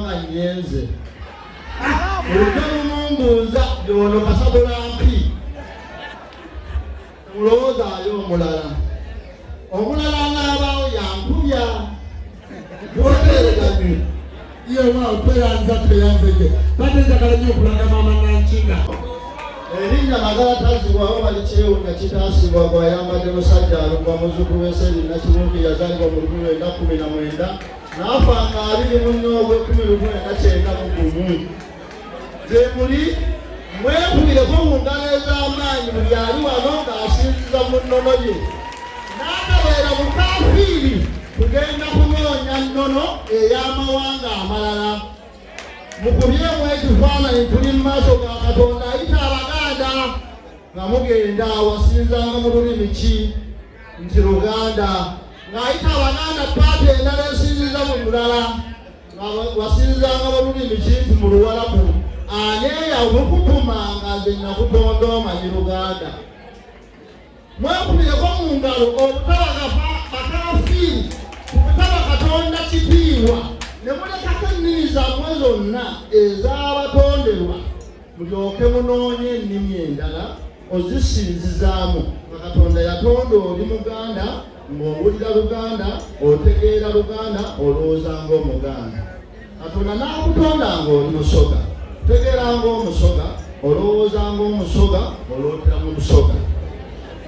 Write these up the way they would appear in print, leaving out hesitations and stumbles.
nga nnyenze. Bulijjo lumumbuuza yono kasabula mpi. Mulowoozaayo omulala. Omulala anaabaawo yankubya. Tubateereganye. Yeewaawo tweyanza tweyanzege. Badde njagala nnyo okulaga maama Nankinga. Erinnya Magala tazzibwawo Balikyewunya Kitaasibwa gw'ayambadde musajja alumba muzzukulu w'Eseri Nakiwundu yazaalibwa mu 1919 n'afa nga 24 ogw'ekkumi 1991. Gye muli mwekubireko mu ngalo ez'amaanyi buli ali wano ng'asinziza mu nnono ye n'atabeera mukafiiri kugenda kunoonya nnono ey'amawanga amalala. Mukubyemu ekifaananyi tuli mu maaso ga Katonda ayita Abaganda nga mugenda wasinzanga mu lulimi ki nti Luganda ng'ayita Abaganda paati endala esinziza mu lulala nga wasinzanga mu lulimi ki nti mu Luwalabu ani eyakukutuma nga nze nakutonda omanyi Luganda. Mwekubireko mu ngalo obutaba bakafiiri ku butaba Katonda kitiibwa ne mulekako ennimi zammwe zonna ezaabatonderwa mulyoke munoonye ennimi endala ozisinzizaamu nga Katonda yatonda oli Muganda ng'owulira Luganda otegeera Luganda olowooza ng'Omuganda. Katonda n'akutonda ng'oli Musoga, otegeera ng'Omusoga, olowooza ng'Omusoga, olootera mu Lusoga.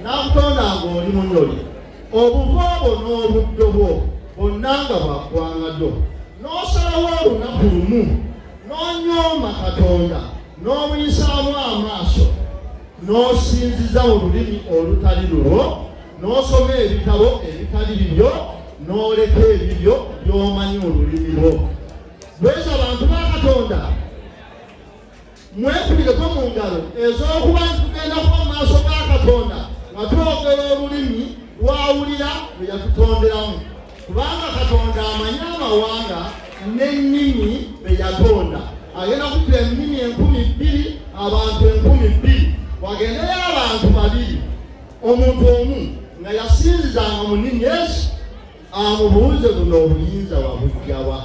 N'akutonda ng'oli Munyoli, obuvo bwo n'obuddo bwo bwonna nga bwa ggwanga lyo. N'osalawo olunaku lumu n'onyooma Katonda n'omuyisaamu amaaso n'osinziza mu lulimi olutali lulwo n'osoma ebitabo ebitali bibyo n'oleka ebibyo by'omanyi mu lulimi lwo. Bweza bantu ba Katonda, mwekubireko mu ngalo ez'okuba nti tugenda kuba mu maaso ga Katonda nga twogera olulimi lwawulira lwe yatutonderamu, kubanga Katonda amanyi amawanga n'ennimi be yatonda. Agenda kutuwa ennimi 2000, abantu 2000, wagendeyo abantu babiri omuntu omu nga yasinzizanga mu nnimi ezi amubuuze buno obuyinza wabujjawa.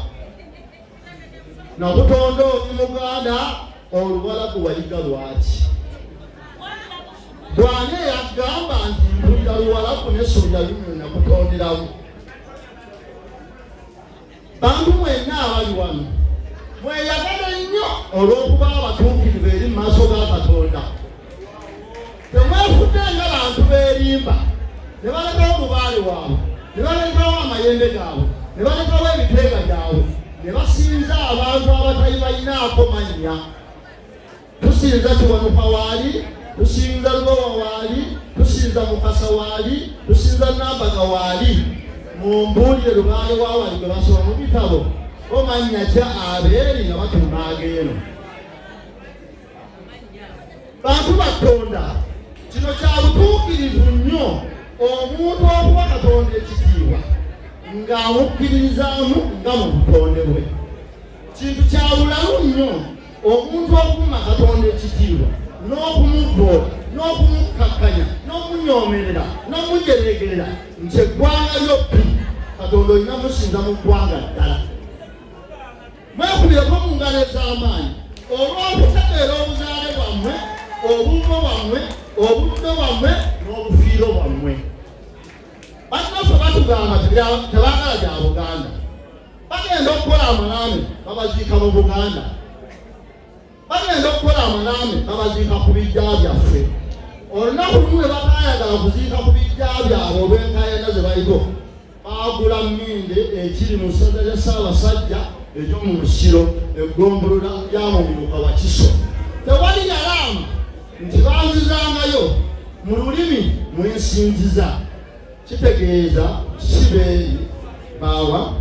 Nakutonda oli Muganda, Oluwalabu wayiga lwaki? Bw'ani eyagamba nti mpulira Luwalabu ne sulira luno nakutonderamu? Bantu mwenna abali wano mweyagale nnyo olw'okuba abatuukirivu eri mu maaso ga Katonda. Temwefudde nga bantu beerimba ne balekawo lubaale waabwe, ne balekawo amayembe gaabwe, ne balekawo ebiteega byabwe, ne basinza abantu abatali balinaako mannya. Tusinza Kiwanuka waali, tusinza Lubowa waali, tusinza Mukasa waali, tusinza Nambaga waali. Mumbuulire lubaale wa wali gwe basoma mu bitabo bo mannya ki abeeri nga batuuma ageeno. Bantu batonda kino kya butuukirivu nnyo omuntu okuwa Katonda ekitiibwa ng'amukkiririzaamu nga mu butonde bwe. Kintu kya bulalu nnyo omuntu okuma Katonda ekitiibwa n'okumuvvoola n'okumukkakkanya n'omunyoomerera n'omujereegerera nti eggwanga lyo bbi Katonda olina musinza mu ggwanga ddala. Mwekubireko mu ngalo ez'amaanyi olw'okutegeera obuzaale bwammwe, obummo bwammwe, obuddo bwammwe n'obufiiro bwammwe. Bannaffe batugamba tebaagala gya Buganda. Bagenda okukola amalaame babaziika mu Buganda. Bagenda okukola amalaame babaziika ku bijja byaffe. Olunaku lumu lwe bataayagala kuziika ku bijja byabwe olw'enkaayana ze baliko, baagula mminde ekiri mu ssaza lya Ssaabasajja ery'omu Busiro, eggombolola ya Mumyuka Wakiso. Tewali yalaama nti banzizangayo mu lulimi mwe nsinziza. Kitegeeza si beeri baawa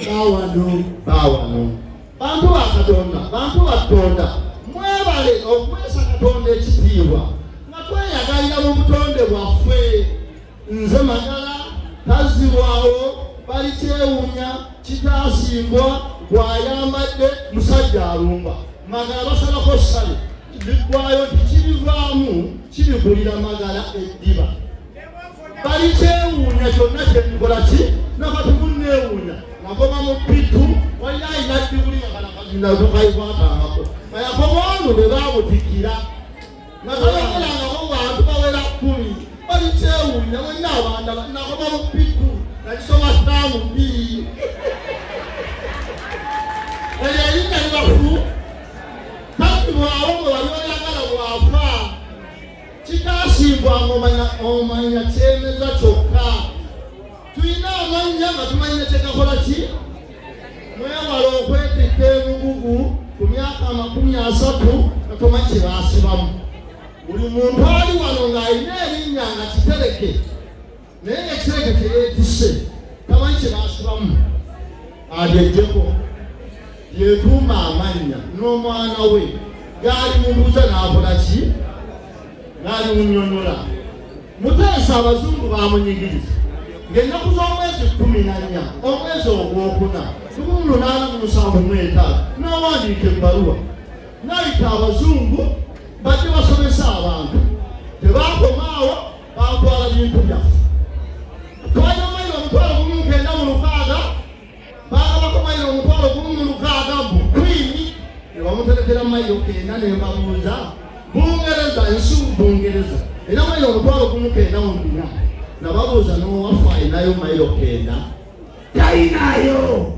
bawano baawano. Bantu ba Katonda, bantu ba Katonda, mwebale okuweesa Katonda ekitiibwa nga tweyagalira mu butonde bwaffe. Nze Magala tazzibwawo, Balikyewuunya, Kitaasimbwa, gw'ayambadde musajja alumba. Magala basalako ssale biggwayo nti kirivaamu kirigulira Magala eddiba. Balikyewuunya kyonna kyenkola ki nakati munneewuunya. Mwewuunya nakoma mu P2, wali alina diguli nga kana kazinda tokayikwatangako, nga yakoma olwo bwe bamutikira nga tayogerangako bantu bawera 10. Bali kyewuunya mwenna abandaba, nakoma mu P2, nakisoma sitaamu 2. Eryo erinnya libafu tabbibwawo bwe wali oyagala bw'afa kikasimbwa ng'omanya omanya kyemeza kyokka. Tulina amannya nga tumanyina kyegakola ki. Mwewala okwetikka emigugu ku myaka 30 nga tomanyi kye baasibamu. Buli muntu ali wano ng'alina erinnya nga kitereke, naye nga ekitereke teyeetisse, tamanyi kye baasibamu, alyejjeko yetuuma amannya n'omwana we gaali mubuuza n'akola ki n'alimunyonyola. Muteesa abazungu bamunyigiriza ng'ennaku z'omwezi 14 omwezi ogwokuna 1875 n'awandiika ebbaluwa n'ayita abazungu bajje basomesa abantu. Tebakomaawo, batwala bintu byaffe. Twalina mayiro 1,960, baagabako mayiro 1,060 mbu kwini ne bamuterekera mayiro 90. Ne mbabuuza, Bungereza ensi Bungereza era mayiro 1,094, nababuuza n'owaffe alinayo mayiro 90? Talinayo.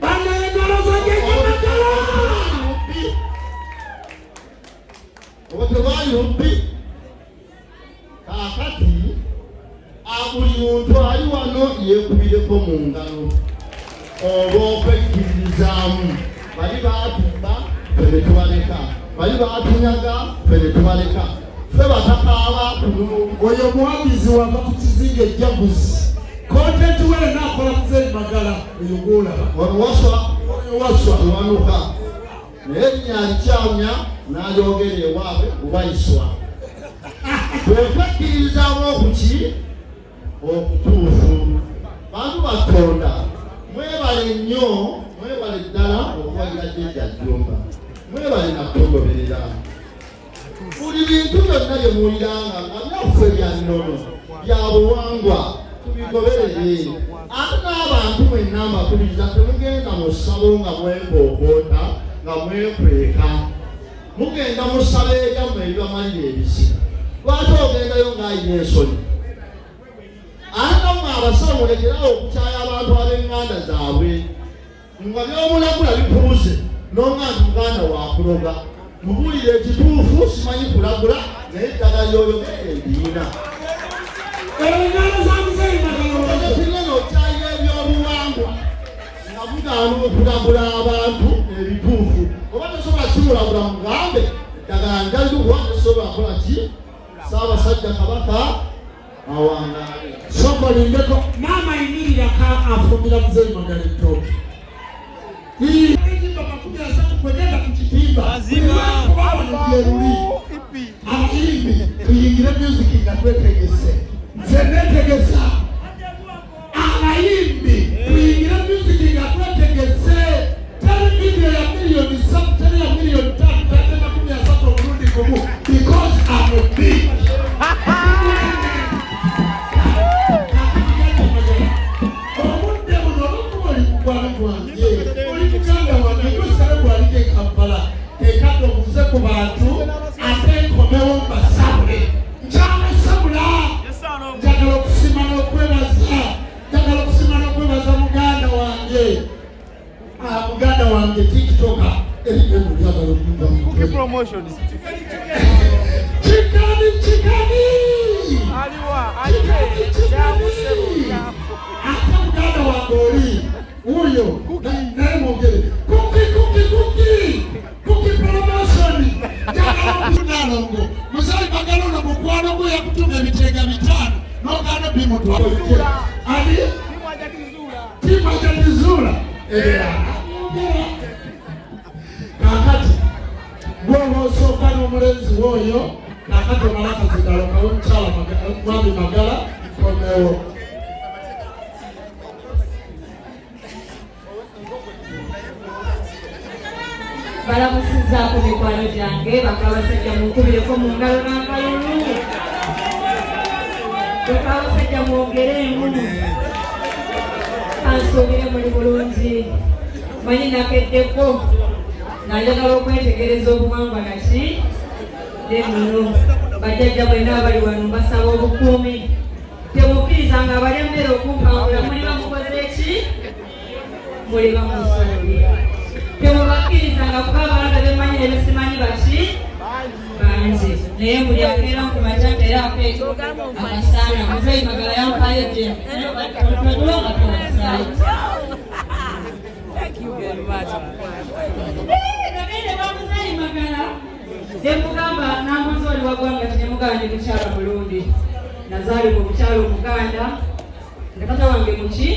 Bannayengalo zajjajja. Oba tebaali bubbi? Kaakati buli muntu ali wano yeekubireko mu ngalo oba okwekkiririzaamu. Bali baatubba, ffe ne tubaleka, bali baatunyaga, ffe ne tubaleka, ffe batakaaba. Oyo muwagizi wava ku kizinga ejjaguzi, content we naakola Muzeeyi Magala oyo gwolaba. Wano waswa. Oyo waswa. Wanuka naye erinnya alikyamya n'alyogera ewaabwe bubayiswa. Bwekwekkiririzaamu okuki okutuufu. Bantu batonda, mwebale nnyo, mwebale ddala okuwagira Jjajja Jjumba, mwebale nakugoberera. Buli bintu byonna bye muwuliranga nga byaffe bya nnono, bya buwangwa, tubigoberere. Ate n'abantu mwenna mbakubiriza, temugenda mu ssabo nga mwekookoota, nga mwekweka. Mugenda mu ssabo eryammwe eribamalira ebizibu, lwaki ogendayo ng'alina ensonyi? Ate nammwe abasawo mulekerawo okukyaya abantu ab'eŋŋanda zaabwe nga by'omulagula bikubuze n'onga nti muganda wakuloga. Mubuulire ekituufu, simanyi kulagula, naye eddagala ly'oyogera endiina. Engalo za Muzeeyi Magala. Kinene okyalira ebyobuwangwa nga mugaana okulagula abantu ebituufu. Oba tosobola kimulagula, mugambe eddagala njaliwa, tosobola kola ki. Ssaabasajja Kabaka awangaale. Soko lindeko maama yimirira ka afumbira Muzeeyi Magala ettooke. Enyimba 30 kwegenda ku kitimba kubawano gyeruli. Abayimbi tuyingire music nga twetegese. Nze netegesa. Abayimbi tuyingire music nga twetegese. Teri video ya miliyoni 3, teri ya miliyoni 5, tate 30 omulundi gumu because I'm a big. Obudde buno olwokuba oli mukwano gwange, oli muganda wange, gwesigale gwaliko e Kampala, kekadde obuze ku bantu ate nkomewo mbasabule. Nkyabasabula. Njagala okusima n'okwebaza, njagala okusima n'okwebaza muganda wange, muganda wange TikToker erinnya mulyagala okuyinza. Cookie promotions. Kikani kikani. Aliwa, aje, jangu sebo, jangu. Ate muganda wange oli wuuyo naye mwogere kuki kuki kuki kuki promotion. Njagala Muzeeyi Magala ono mukwano gwe yakutuma ebitenga 5 n'ogaana bimutwala ani. Timu hajakizula. Timu ajalizuula era kakati gwoba osooka n'omulenzi w'oyo. Kakati omala akazindalo kawe mukyala Mwami Magala nkomewo. Balamusizaako mikwano gyange bakabasajja, munkubireko mu ngalo n'akalulu. Bakabasajja, mwongereemu. Kansuubire. Manyi nakeddeko nga njagala okwetegereza obuwangwa naki nemuno. Bajjajja mwenna abali wano mbasaba obukuumi. Temukkiriza nga abalya mmere okumpangula, muliba mukoze ki? Muliba musobye. Temubakkiriza nga kuba abalala bemanyi ne besimanyi baki bangi, naye buli akeera ku makya era akasaana muzeeyi Magala yampayo gye nga towasaayo. Thank you very much. Nagende bamuzeeyi Magala nemugamba, nambuza oli wagwanga ki? Nemugamba ndi mukyala Mulundi, nazaalibwa omukyala Omuganda, nga tata wange muki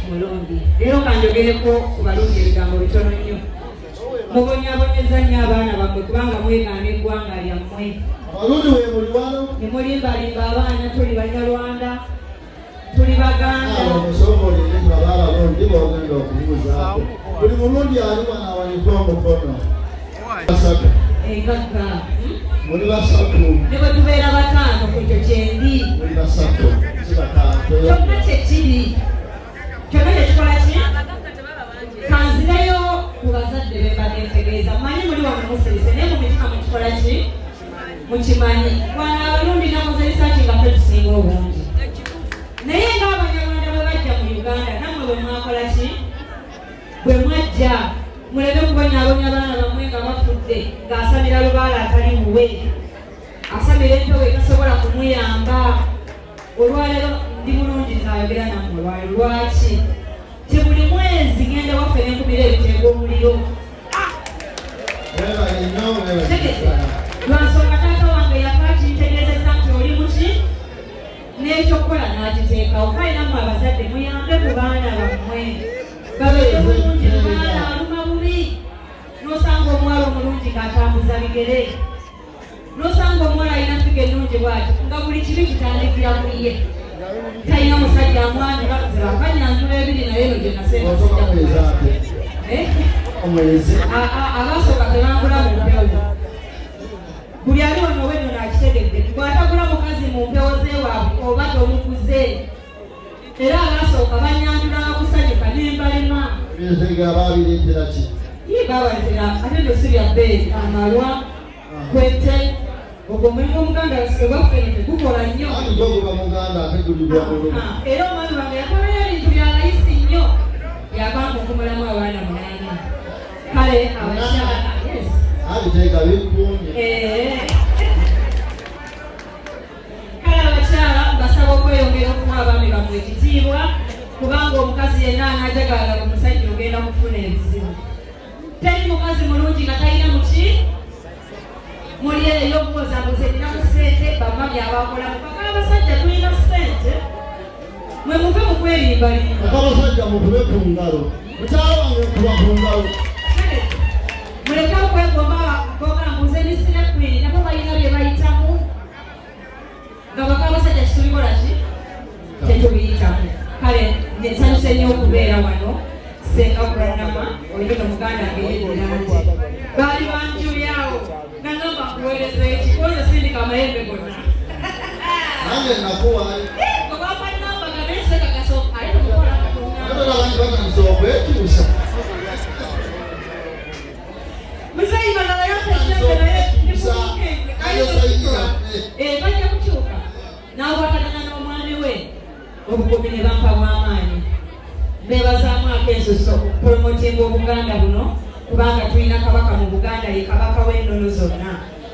Mulundi. Leero kanjogereko ku Balundi ebigambo bitono nnyo. Mubonyaabonyeza nnyo abaana bammwe kubanga mwegaana eggwanga lyammwe. Abalundi we muli wano? Ne mulimbalimba abaana, tuli Banyarwanda, tuli Baganda. Abo musobolere tulabe Abalundi bogenda okubuuzaako. Buli Mulundi ali wano awanike omukono. Basatu. Engagga. Muli basatu. Ne bwe tubeera bataano, ku ekyo kyendi. Muli basatu, si bataano. Kyonna kyekiri, kyonna kyekikola ki. Kanzireyo ku bazadde be mbadde ntegeeza. Mmanyi muli wano musirise, naye mu mitima mukikola ki, mukimanyi. Wano Abalundi nakoze research nga ffe tusinga obungi, naye ng'Abanyarwanda bwe bajja mu Uganda, nammwe bwe mwakola ki, bwe mwajja. Muleme kubonyaabonya abaana bammwe nga bafudde ng'asamira lubaala atali muwe, asamira empewo etasobola kumuyamba. Olwaleero ndi bulungi, nzayogera nammwe olwaleero. Lwaki ti buli mwezi ngenda waffe nenkubira ebitengo omuliro? Mwebale nnyo, mwebale. Tegete lwansonga taata wange yafa kintegeezezza nti oli muki n'ekyokukola n'akiteekawo. Kale nammwe abazadde muyambe ku baana bammwe babeere bulungi. Lubaala aluma bubi, n'osanga omuwala omulungi ng'atambuza bigere, n'osanga omuwala alina figure ennungi bw'ati nga buli kibi kitandikira ku ye. Talina musajja amwanjula, nze bakanyanjula ebiri, naye eno gye nasemba. Osooka mwezi ate. Eh? Omwezi. Abasooka tebangula mu mpewo. Buli ali wano ow'ennono akitegedde, bw'atagula mukazi mu mpewo z'ewaabwe oba tomukuze. Era abasooka banyanjulanga kusanyuka nembalema. Ebitega babireetera ki? Ye babaletera, ate nno si bya bbeeyi, amalwa, kwete. Ogwo omulimu omuganda ewaffe eno tegukola nnyo. Anti gwo guba muganda ate gulibwa mululu. Ah, era omwami wange yakolayo ebintu bya layisi nnyo, yabanga okumulamu abaana 8. Kale abakyala, yes. Abiteega bikuumye. Eh. Kale abakyala mbasaba okweyongera okuwa abaami bammwe ekitiibwa, kubanga omukazi yenna anaajagala ku musajja ogenda kufuna ebizibu. Teri mukazi mulungi nga talina muki. Muli eyo muwozabuze ninamu ssente, bamami abakolamu paka abasajja tulina ssente, mwe muve mu kwerimbalimba. Akabasajja mukube ku ngalo. Mukyala wange nkuba ku ngalo. Muleke okwegomba goga mbuze ni slay queen, nabo balina bye bayitamu nga baka abasajja kitubikola ki tetubiyitamu. Kale nsanyuse nnyo okubeera wano. Senga Kulanama olino muganda ngeyeddira nti baali banjulyawo nagamba nkuweereza eki oyo sindika amayembe gonna. Nange nakuwaayo. Obwapa namba nga naye ate tomukola nga tongamba. Ate abantu batandise okwekyusa. Muzeeyi Magala yampejjembe naye ndi ku bajja kukyuka n'akwatagana n'omwami we, obukuumi ne bampa bw'amaanyi. Mbeebazaamu ak'ensusso okupromotinga Obuganda buno, kubanga tulina kabaka mu Buganda, ye kabaka w'ennono zonna.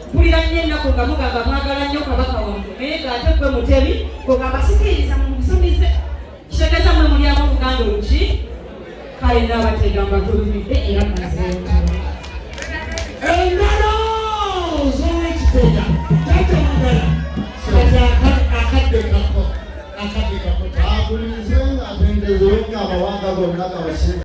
Mpulira nnyo ennaku nga mugamba mwagala nnyo kabaka wammwe, naye ng'ate gwe mutebi gogamba sikiriza mu busumize, kitegeeza mwe mulyamu Obuganda oluki. Kale naabateega tulumidde era kazeewo. Engalo z'owekitega Jjajja Magala. Kati akadde kako, akadde kako. Agulize nga atendezewe nga amawanga gonna gabasiima.